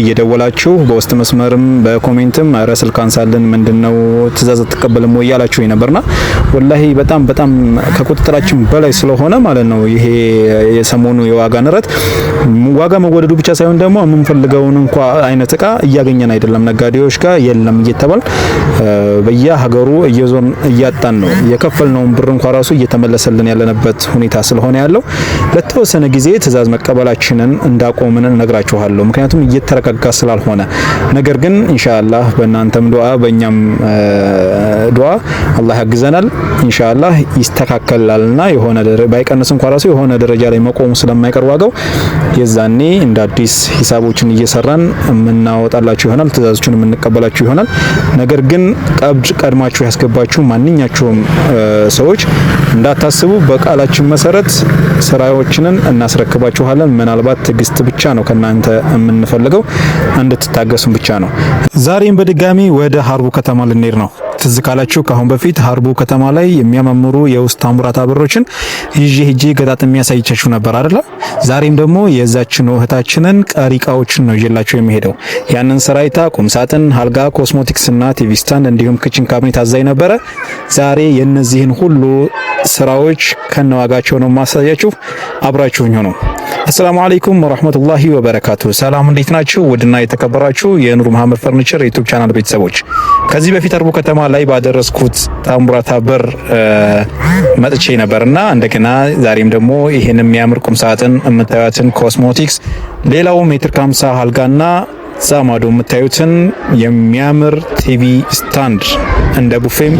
እየደወላችሁ በውስጥ መስመርም በ comment ም ኧረ ስልክ አንሳልን፣ ምንድነው ትእዛዝ አትቀበልም ወይ እያላችሁ ነበርና ወላሂ በጣም በጣም ከቁጥጥራችን በላይ ስለሆነ ማለት ነው። ይሄ የሰሞኑ የዋጋ ንረት ዋጋ መወደዱ ብቻ ሳይሆን ደግሞ የምንፈልገውን እንኳ አይነት እቃ እያገኘን አይደለም። ነጋዴዎች ጋር የለም እየተባል በየሀገሩ እየዞርን እያጣን ነው። የከፈልነውን ብር እንኳ ራሱ እየተመለሰልን ያለንበት ሁኔታ ስለሆነ ያለው ለተወሰነ ጊዜ ትእዛዝ መቀበላችንን እንዳቆምን እነግራችኋለሁ። ምክንያቱም እየተረጋጋ ስላልሆነ። ነገር ግን ኢንሻአላህ በእናንተም ዱዓ በእኛም ዱዓ አላህ ያግዘናል። ኢንሻአላህ ይስተካከላልና የሆነ ባይቀንስ እንኳ ራሱ የሆነ ደረጃ ላይ መቆሙ ስለማይቀር ዋጋው የዛኔ እንደ አዲስ ሂሳቦችን እየሰራን የምናወጣላችሁ ይሆናል። ትእዛዞችን የምንቀበላችሁ ይሆናል። ነገር ግን ቀብድ ቀድማችሁ ያስገባችሁ ማንኛቸውም ሰዎች እንዳታስቡ፣ በቃላችን መሰረት ስራዎችንን እናስረክባችኋለን። ምናልባት ትዕግስት ብቻ ነው ከናንተ የምንፈልገው፣ እንድትታገሱን ብቻ ነው። ዛሬም በድጋሚ ወደ ሀርቡ ከተማ ልንሄድ ነው። ትዝ ካላችሁ ከአሁን በፊት ሀርቡ ከተማ ላይ የሚያማምሩ የውስጥ ታምቡራታ በሮችን ይዤ ሄጄ ገጣጥሜ ያሳይቻችሁ ነበር አይደለ? ዛሬም ደግሞ የዛችን እህታችንን ቀሪ እቃዎችን ነው ይዤላችሁ የሚሄደው። ያንን ስራ አይታ ቁም ሳጥን፣ አልጋ፣ ኮስሞቲክስ እና TV stand እንዲሁም kitchen cabinet አዛኝ ነበረ። ዛሬ የነዚህን ሁሉ ስራዎች ከነዋጋቸው ነው ማሳያችሁ። አብራችሁኝ ሆኖ። አሰላሙ አለይኩም ወራህመቱላሂ ወበረካቱ። ሰላም፣ እንዴት ናችሁ? ውድና የተከበራችሁ የኑር መሐመድ ፈርኒቸር YouTube channel ቤተሰቦች፣ ከዚህ በፊት ሀርቡ ከተማ ላይ ባደረስኩት ታምቡራታ በር መጥቼ ነበርና እንደገና ዛሬም ደግሞ ይሄን የሚያምር ቁም ሳጥን፣ የምታዩትን ኮስሞቲክስ፣ ሌላው ሜትር ከ50 አልጋና እዛ ማዶ የምታዩትን የሚያምር TV stand፣ እንደ ቡፌም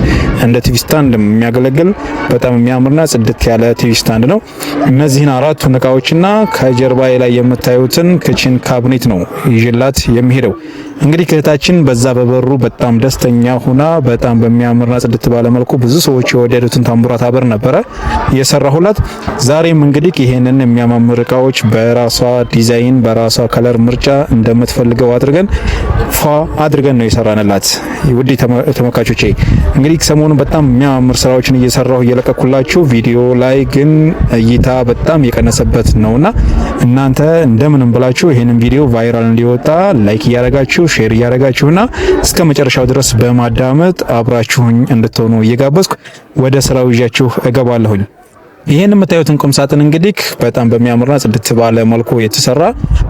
እንደ TV stand የሚያገለግል በጣም የሚያምርና ጽድት ያለ TV stand ነው። እነዚህን አራቱን እቃዎችና ከጀርባዬ ላይ የምታዩትን kitchen cabinet ነው ይዤላት የሚሄደው። እንግዲህ እህታችን በዛ በበሩ በጣም ደስተኛ ሁና በጣም በሚያምርና ጽድት ባለ መልኩ ብዙ ሰዎች የወደዱትን ታምቡራታ በር ነበረ የሰራሁላት። ዛሬም እንግዲህ ይሄንን የሚያማምር እቃዎች በራሷ ዲዛይን በራሷ color ምርጫ እንደምትፈልገው አድርገን ፏ አድርገን ነው የሰራንላት። ውድ ተመልካቾቼ፣ እንግዲህ ሰሞኑን በጣም የሚያማምር ስራዎችን እየሰራሁ እየለቀኩላችሁ ቪዲዮ ላይ ግን እይታ በጣም የቀነሰበት ነውና እናንተ እንደምንም ብላችሁ ይሄንን ቪዲዮ viral እንዲወጣ like እያደረጋችሁ፣ share እያደረጋችሁና እስከ መጨረሻው ድረስ በማዳመጥ አብራችሁኝ እንድትሆኑ እየጋበዝኩ ወደ ስራው ይዣችሁ እገባለሁኝ። ይህን የምታዩትን ቁም ሳጥን እንግዲህ በጣም በሚያምርና ጽድት ባለ መልኩ የተሰራ፣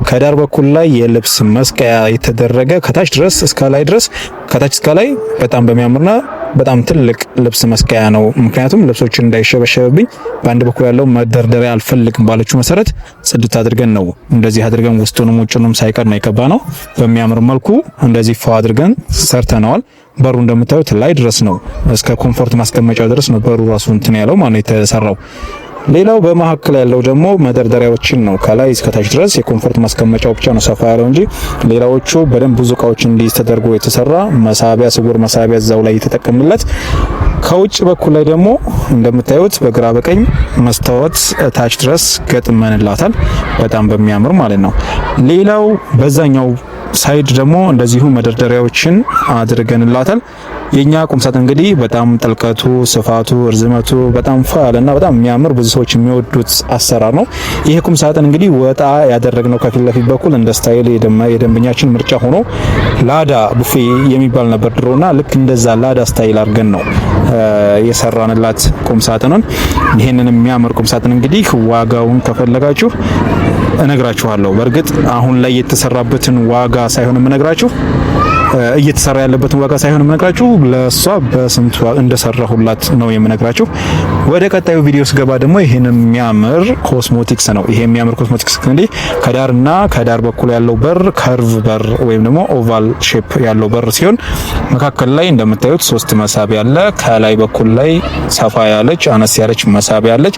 ከዳር በኩል ላይ የልብስ መስቀያ የተደረገ፣ ከታች ድረስ እስከ ላይ ድረስ፣ ከታች እስከ ላይ በጣም በሚያምርና በጣም ትልቅ ልብስ መስቀያ ነው። ምክንያቱም ልብሶችን እንዳይሸበሸብብኝ በአንድ በኩል ያለው መደርደሪያ አልፈልግም ባለችው መሰረት ጽድት አድርገን ነው እንደዚህ አድርገን ውስጡንም ውጭንም ሳይቀር ነው የቀባነው። በሚያምር መልኩ እንደዚህ ፏ አድርገን ሰርተነዋል። በሩ እንደምታዩት ላይ ድረስ ነው፣ እስከ comfort ማስቀመጫው ድረስ ነው በሩ ራሱ እንትን ያለው ማለት የተሰራው። ሌላው በመሀከል ያለው ደግሞ መደርደሪያዎችን ነው። ከላይ እስከ ታች ድረስ የ comfort ማስቀመጫው ብቻ ነው ሰፋ ያለው እንጂ ሌላዎቹ በደንብ ብዙ እቃዎች እንዲይዝ ተደርጎ የተሰራ መሳቢያ፣ ስውር መሳቢያ እዛው ላይ የተጠቀምለት። ከውጭ በኩል ላይ ደግሞ እንደምታዩት በግራ በቀኝ መስታወት ታች ድረስ ገጥመንላታል። በጣም በሚያምር ማለት ነው። ሌላው በዛኛው side ደግሞ እንደዚሁ መደርደሪያዎችን አድርገንላታል። የኛ ቁምሳጥን እንግዲህ በጣም ጥልቀቱ፣ ስፋቱ፣ እርዝመቱ በጣም ፏ ያለና በጣም የሚያምር ብዙ ሰዎች የሚወዱት አሰራር ነው። ይሄ ቁምሳጥን እንግዲህ ወጣ ያደረግነው ከፊት ለፊት በኩል እንደ style የደንበኛችን ምርጫ ሆኖ ላዳ ቡፌ የሚባል ነበር ድሮና ልክ እንደዛ ላዳ style አድርገን ነው የሰራንላት ቁምሳጥኑን። ይሄንን የሚያምር ቁምሳጥን እንግዲህ ዋጋውን ከፈለጋችሁ እነግራችኋለሁ። በእርግጥ አሁን ላይ የተሰራበትን ዋጋ ሳይሆን የምነግራችሁ፣ እየተሰራ ያለበትን ዋጋ ሳይሆን የምነግራችሁ፣ ለሷ በስንቱ እንደሰራሁላት ነው የምነግራችሁ። ወደ ቀጣዩ ቪዲዮ ስገባ ደግሞ ይሄን የሚያምር ኮስሞቲክስ ነው። ይሄ የሚያምር ኮስሞቲክስ እንግዲህ ከዳርና ከዳር በኩል ያለው በር curve በር ወይም ደግሞ oval shape ያለው በር ሲሆን መካከል ላይ እንደምታዩት ሶስት መሳቢያ አለ። ከላይ በኩል ላይ ሰፋ ያለች አነስ ያለች መሳቢያ አለች።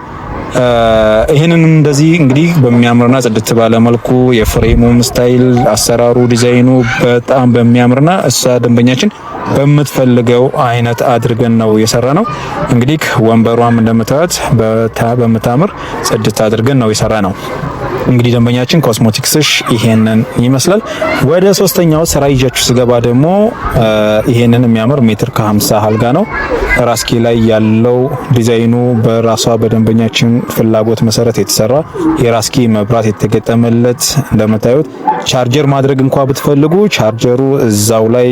ይህንን እንደዚህ እንግዲህ በሚያምርና ጽድት ባለ መልኩ የ frame ኡም style፣ አሰራሩ፣ ዲዛይኑ በጣም በሚያምርና እሷ ደንበኛችን በምትፈልገው አይነት አድርገን ነው የሰራነው። እንግዲህ ወንበሯም እንደምታዩት በምታምር ጽድት አድርገን ነው የሰራነው። እንግዲህ ደንበኛችን ኮስሞቲክስሽ ይሄንን ይመስላል። ወደ ሶስተኛው ስራ ይዣችሁ ስገባ ደግሞ ይሄንን የሚያምር ሜትር ከ50 አልጋ ነው። ራስጌ ላይ ያለው ዲዛይኑ በራሷ በደንበኛችን ፍላጎት መሰረት የተሰራ የራስጌ መብራት የተገጠመለት፣ እንደምታዩት ቻርጀር ማድረግ እንኳ ብትፈልጉ ቻርጀሩ እዛው ላይ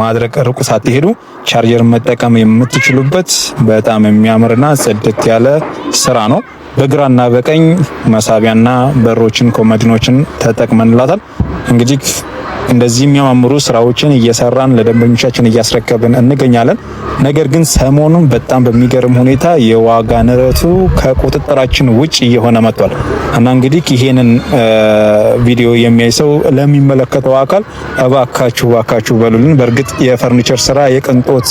ማድረግ፣ ርቁ ሳትሄዱ ቻርጀር መጠቀም የምትችሉበት በጣም የሚያምርና ጽድት ያለ ስራ ነው። በግራና በቀኝ መሳቢያና በሮችን ኮመዲኖችን ተጠቅመንላታል። እንግዲህ እንደዚህ የሚያማምሩ ስራዎችን እየሰራን ለደንበኞቻችን እያስረከብን እንገኛለን። ነገር ግን ሰሞኑን በጣም በሚገርም ሁኔታ የዋጋ ንረቱ ከቁጥጥራችን ውጭ እየሆነ መጥቷል እና እንግዲህ ይሄንን ቪዲዮ የሚያይ ሰው ለሚመለከተው አካል እባካችሁ እባካችሁ በሉልን። በእርግጥ የፈርኒቸር ስራ የቅንጦት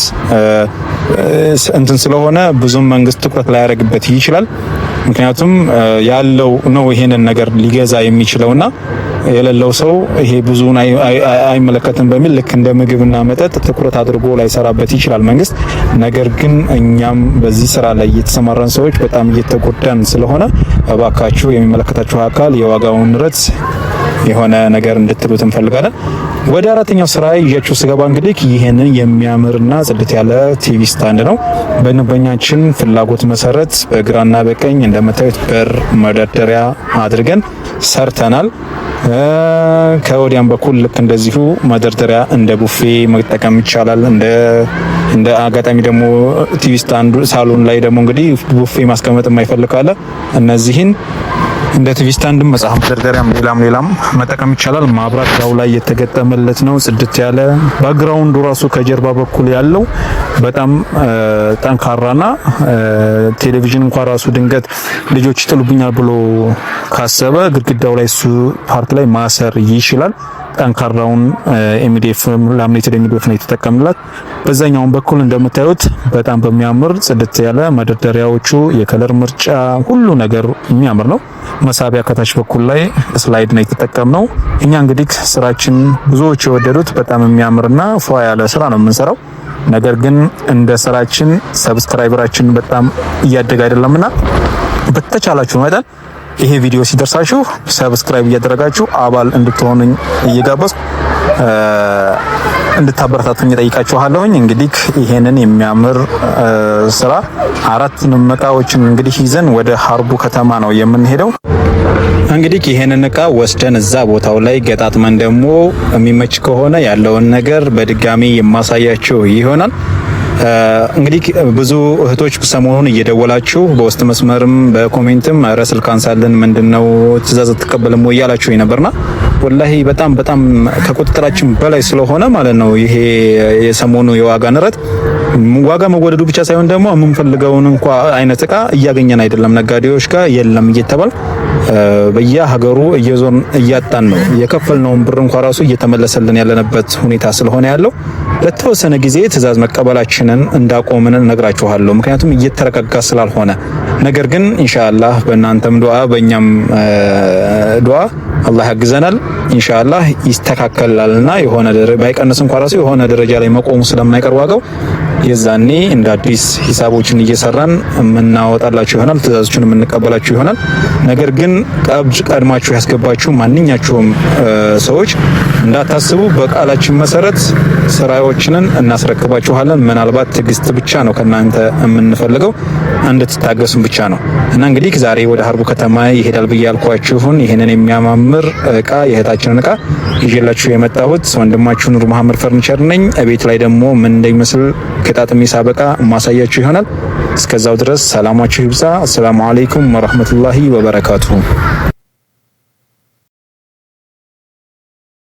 እንትን ስለሆነ ብዙም መንግስት ትኩረት ላያደርግበት ይችላል። ምክንያቱም ያለው ነው ይሄንን ነገር ሊገዛ የሚችለውና የሌለው ሰው ይሄ ብዙን አይመለከትም በሚል ልክ እንደ ምግብና መጠጥ ትኩረት አድርጎ ላይሰራበት ይችላል መንግስት። ነገር ግን እኛም በዚህ ስራ ላይ የተሰማራን ሰዎች በጣም እየተጎዳን ስለሆነ እባካችሁ የሚመለከታችሁ አካል የዋጋውን ንረት የሆነ ነገር እንድትሉት እንፈልጋለን። ወደ አራተኛው ስራ ይዣችሁ ስገባ እንግዲህ ይሄንን የሚያምርና ጽድት ያለ TV stand ነው። በደንበኛችን ፍላጎት መሰረት በግራና በቀኝ እንደምታዩት በር መደርደሪያ አድርገን ሰርተናል። ከወዲያም በኩል ልክ እንደዚሁ መደርደሪያ እንደ ቡፌ መጠቀም ይቻላል። እንደ አጋጣሚ ደግሞ TV stand ኡ ሳሎን ላይ ደግሞ እንግዲህ ቡፌ ማስቀመጥ የማይፈልግ ካለ እነዚህን እንደ TV stand ም መጽሐፍ መደርደሪያም ሌላም ሌላም መጠቀም ይቻላል። ማብራት ዳው ላይ የተገጠመለት ነው። ጽድት ያለ background ኡ ራሱ ከጀርባ በኩል ያለው በጣም ጠንካራና ቴሌቪዥን እንኳን ራሱ ድንገት ልጆች ይጥሉብኛል ብሎ ካሰበ ግድግዳው ላይ እሱ part ላይ ማሰር ይችላል። ጠንካራውን MDF፣ laminated MDF ነው የተጠቀምላት። በዛኛውን በኩል እንደምታዩት በጣም በሚያምር ጽድት ያለ መደርደሪያዎቹ የ color ምርጫ ሁሉ ነገር የሚያምር ነው። መሳቢያ ከታች በኩል ላይ slide ነው የተጠቀምነው። እኛ እንግዲህ ስራችን ብዙዎች የወደዱት በጣም የሚያምርና ፏ ያለ ስራ ነው የምንሰራው። ነገር ግን እንደ ስራችን subscriber ኣችን በጣም እያደገ አይደለምና በተቻላችሁ መጠን ይሄ ቪዲዮ ሲደርሳችሁ subscribe እያደረጋችሁ አባል እንድትሆኑኝ እየጋበዝኩ እንድታበረታቱኝ እጠይቃችኋለሁኝ። እንግዲህ ይሄንን የሚያምር ስራ አራቱንም እቃዎችን እንግዲህ ይዘን ወደ ሀርቡ ከተማ ነው የምንሄደው። እንግዲህ ይሄንን እቃ ወስደን እዛ ቦታው ላይ ገጣጥመን ደግሞ የሚመች ከሆነ ያለውን ነገር በድጋሚ የማሳያችሁ ይሆናል። እንግዲህ ብዙ እህቶች ሰሞኑን እየደወላችሁ በውስጥ መስመርም በ comment ም ኧረ ስልክ አንሳልን፣ ምንድነው ትእዛዝ አትቀበልም ወይ እያላችሁ ነበርና ወላሂ በጣም በጣም ከቁጥጥራችን በላይ ስለሆነ ማለት ነው ይሄ የሰሞኑ የዋጋ ንረት፣ ዋጋ መወደዱ ብቻ ሳይሆን ደግሞ የምንፈልገውን እንኳ አይነት እቃ እያገኘን አይደለም፣ ነጋዴዎች ጋር የለም እየተባል በየሀገሩ እየዞርን እያጣን ነው። የከፈልነውን ብር እንኳ ራሱ እየተመለሰልን ያለንበት ሁኔታ ስለሆነ ያለው ለተወሰነ ጊዜ ትእዛዝ መቀበላችንን እንዳቆምን እነግራችኋለሁ። ምክንያቱም እየተረጋጋ ስላልሆነ። ነገር ግን ኢንሻአላህ በእናንተም ዱዓ በእኛም ዱዓ አላህ ያግዘናል። ኢንሻአላህ ይስተካከላልና የሆነ ባይቀንስ እንኳ ራሱ የሆነ ደረጃ ላይ መቆሙ ስለማይቀር ዋጋው የዛኔ እንደ አዲስ ሂሳቦችን እየሰራን የምናወጣላችሁ ይሆናል። ትእዛዞችን የምንቀበላችሁ ይሆናል። ነገር ግን ቀብድ ቀድማችሁ ያስገባችሁ ማንኛችሁም ሰዎች እንዳታስቡ፣ በቃላችን መሰረት ስራዎችንን እናስረክባችኋለን። ምናልባት ትዕግስት ብቻ ነው ከናንተ የምንፈልገው፣ እንድትታገሱን ብቻ ነው። እና እንግዲህ ዛሬ ወደ ሀርቡ ከተማ ይሄዳል ብዬ ያልኳችሁን ይህንን የሚያማምር እቃ፣ የእህታችንን እቃ ይዤላችሁ የመጣሁት ወንድማችሁ ኑር መሐመድ ፈርኒቸር ነኝ። ቤት ላይ ደግሞ ምን እንደሚመስል ገጣጥሜ ሳበቃ ማሳያችሁ ይሆናል። እስከዛው ድረስ ሰላማችሁ ይብዛ። አሰላሙ አለይኩም ወራህመቱላሂ ወበረካቱሁ።